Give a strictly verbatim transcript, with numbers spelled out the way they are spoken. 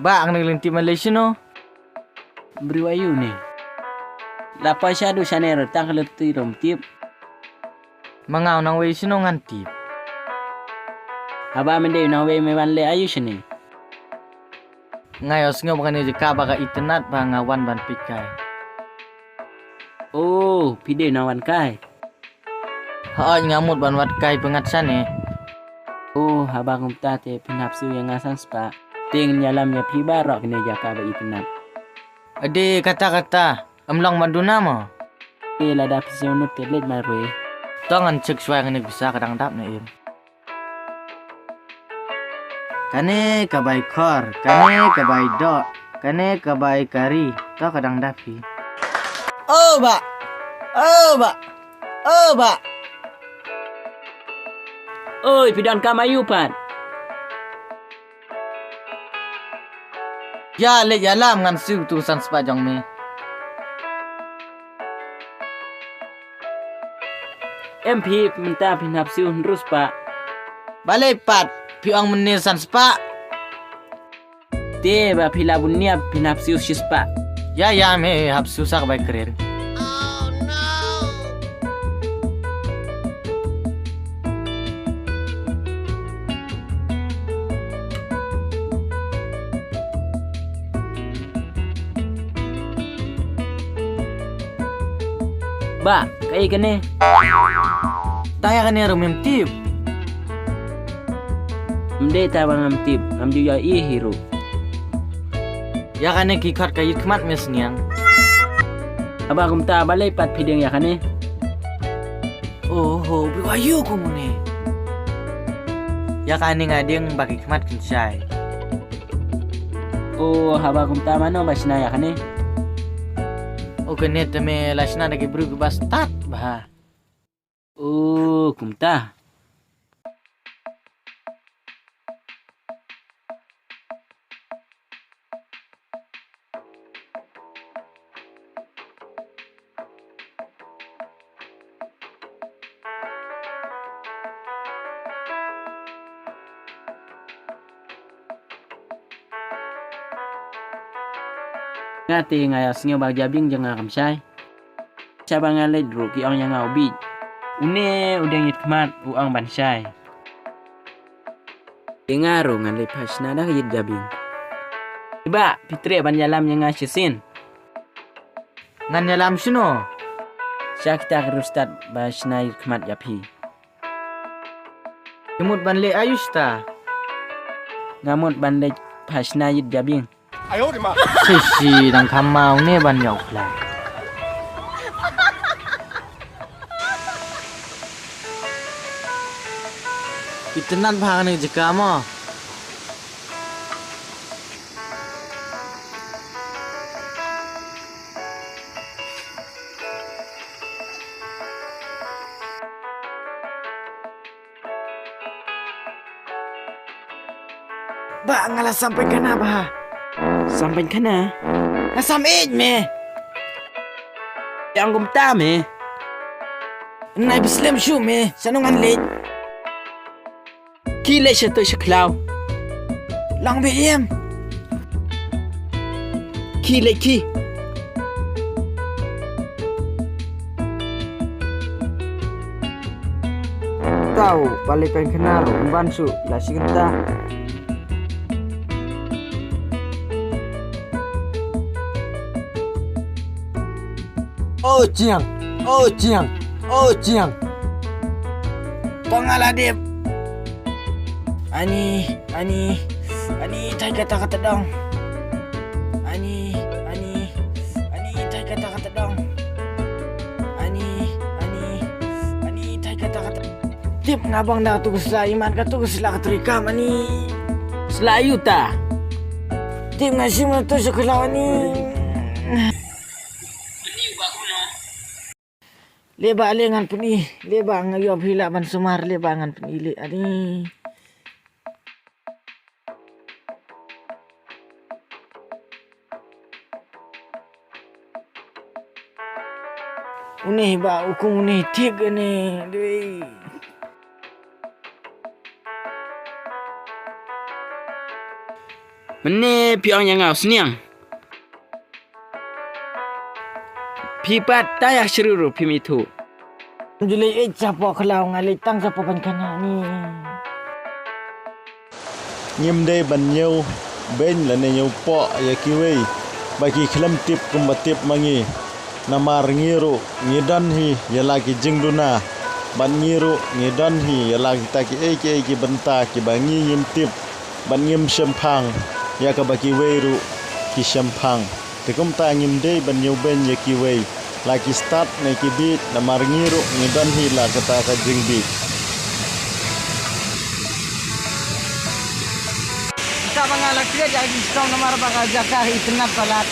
Ba, ang nang lynti Malaysia no. Briew aïu ne? La poi shaduh shane ruh tang ka lynti ruh ym tip. Ma nga u nongwei shano ngan tip. Haba mynta u nongwei me wan leh aïu shane? Nga ïohsngew ba kane jaka ba ka itynnad ba nga wan ban peit kai. Oh, phi dei u nongwan kai. Hooid nga mut ban wat kai pyngngad shane. Oh, haba kumta te phin hap siew ïa nga san spah. Te ngin ïalam ïa phi baroh kane jaka ba itynnad. Ade kata kata, ym long ban duna mo. Te lada phi siew nud te leit marwei. To ngan check shuwa ïa kane ka pisa ka dang dap ne em. Kane ka bai khor, kane ka bai doh, kane ka bai kari, to ka dang dap hi. Oh bah! Oh bah! Oh bah! Oi, phi don kam aïu pat? Ïa leit ïalam ngan siew tu san spah jong me. Em phi mynta phin hap siew hynriew spah. Balei pat phi ong mynne san spah? Te ba phi la bun nia phin hap siew shi spah. Ïa ïa me hap siew sa ka bai kren. Bah, kaei kane? Tang ïa kane ruh mem tip. Ym dei tang ba ngam tip, ngam ju ïohi hi ruh. Ïa kane ki khot ka ïit khmat me sniang. Haba kumta balei pat phi deng ïa kane? Oh ho, briew aïu kum une? Ïa kane nga deng ba ki khmat kin shai. Oh, haba kumta mano ba shna ïa kane? Oh, kane te me la shna da ki briew kiba stad bha. Oh, kumta. Nga te nga ïohsngew ba jabieng jong nga kam shai. Shaba nga leit ruh ki ong ïa nga u bieit. Une u deng ïit khmat u ong ban shai. Te nga ruh ngan leit phah shna da ka ïit jabieng. Bah, phi treh ban ïalam ïa nga shisien. Ngan ïalam shano? Sha kita ki riewstad ba shna ïit khmat ïa phi. Phi mut ban leh aïu shata? Nga mut ban leit phah shna ïit jabieng. Shi shi dang kham maw ne ban ïoh khlaiñ. Itynnad bha kane ka jaka mo. Bah, nga la sam pynkhana bha. Sam pynkhana? Nga sam ïeit me. Ïa ong kumta me. Nai bislem shu me, shano ngan leit? Ki leit sha to sha khlaw. Lang be em. Ki leit ki. Tau, pale pengknar, umban su, la singta. O chiang, o chiang, o chiang. Pangala dip. Ani, ani, ani, thai kata kata dong. Ani, ani, ani, thai kata kata dong. Ani, ani, ani, thai kata kata. Tip nga bang da tu sla iman ka tu sla ka trika mani. Sla yuta. Tip nga sim tu sekolah ni. Leba le ngan peni, leba nga yo phi lah ban sumar, leba ngan peni le ani. Une ba ukung une thik une dei. Mynne phi ong ïa nga u sniang. Phi pat ta ïa shriew ruh phim ithuh. Ju leit eh shapoh khlaw, nga leit tang shapoh ban khanani. Ngim dei ban ñiew beiñ lane ñiew poh ïa kiwei ba ki khlem tip kumba tip ma ngi. Namar ngi ruh ngi don hi ïa la ki jingduna, bad ngi ruh ngi don hi ïa la kita kiei kiei ki bynta kiba ngi ngim tip bad ngim shemphang ïa kaba kiwei ruh ki shemphang. Te kumta ngim dei ban ñiew beiñ ïa kiwei, la ki stad ne ki bieit, namar ngi ruh ngi don hi la kata ka jingbieit. Kaba nga la klet ïa ki shnong namar ba ka jaka hi tnat palat.